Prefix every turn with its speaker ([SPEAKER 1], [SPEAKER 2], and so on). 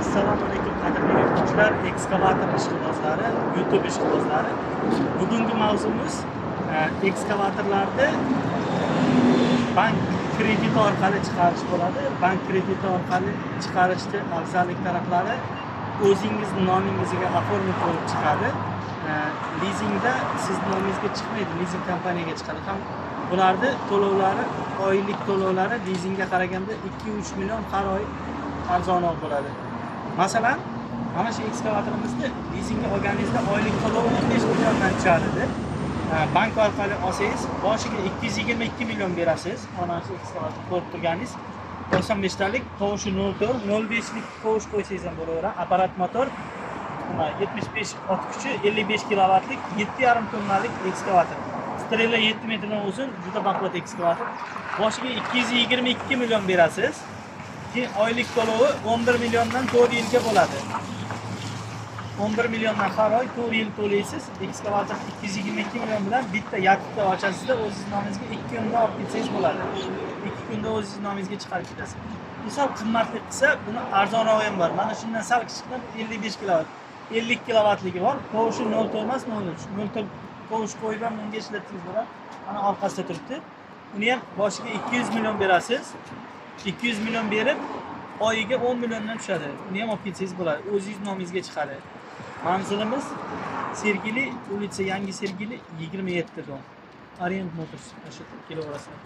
[SPEAKER 1] Assalomu alaykum, qadrli yurtdoshlar, ekskavator ishqibozlari, YouTube ishqibozlari. Bugungi mavzumiz ekskavatorlarni bank krediti orqali chiqarish bo'ladi. Bank krediti orqali chiqarishni afzallik taraflari: o'zingizni nomingizga оформить bo'lib chiqadi. Lizingda sizni nomingizga chiqmaydi, lizing kompaniyaga chiqadi. Ham bularni to'lovlari, oylik to'lovlari lizingga qaraganda 2-3 million har oy arzonroq bo'ladi. Masalan, mana shu ekskavatorimizni lizingga olganingizda oylik to'lovi 15 milliondan tushadi edi. Bank orqali olsangiz, boshiga 222 million berasiz. Mana shu ekskavator ko'rib turganingiz 95 talik, tovushi 0,4, 0,5lik tovush qo'ysangiz ham bo'laveradi. Apparat motor, nima, 75 ot kuchi, 55 kilovatlik, 7,5 tonnalik ekskavator. Стрела 7 metrdan uzun, juda baquvvat ekskavator. Boshiga 222 million berasiz. Keyin oylik to'lovi 11 milliondan 4 yilga bo'ladi. 11 milliondan har oy 4 yil to'laysiz. Ekskavator 222 million bilan bitta yakutda ochasizda, o'zingiz nomingizga 2 kunda olib ketsangiz bo'ladi. 2 kunda o'zingiz nomingizga chiqarib ketasiz. Bu sal qimmatli qilsa, buni arzonrog'i ham bor. Mana shundan sal kichikroq 55 kilovat. 50 kilovatligi bor. Tovushi 0,4 emas, 0,3. 0,4 tovush qo'yib ham unga ishlatsangiz bo'ladi. Mana orqasida turibdi. Uni ham boshiga 200 million berasiz. 200 million berib, oyiga 10 milliondan tushadi. Uni ham olib ketsangiz bo'ladi. O'zingiz nomingizga chiqadi. Manzilimiz Sergeli, улица Yangi Sergeli, 27 дом. Orient Motors, mana shu kelaverasizlar.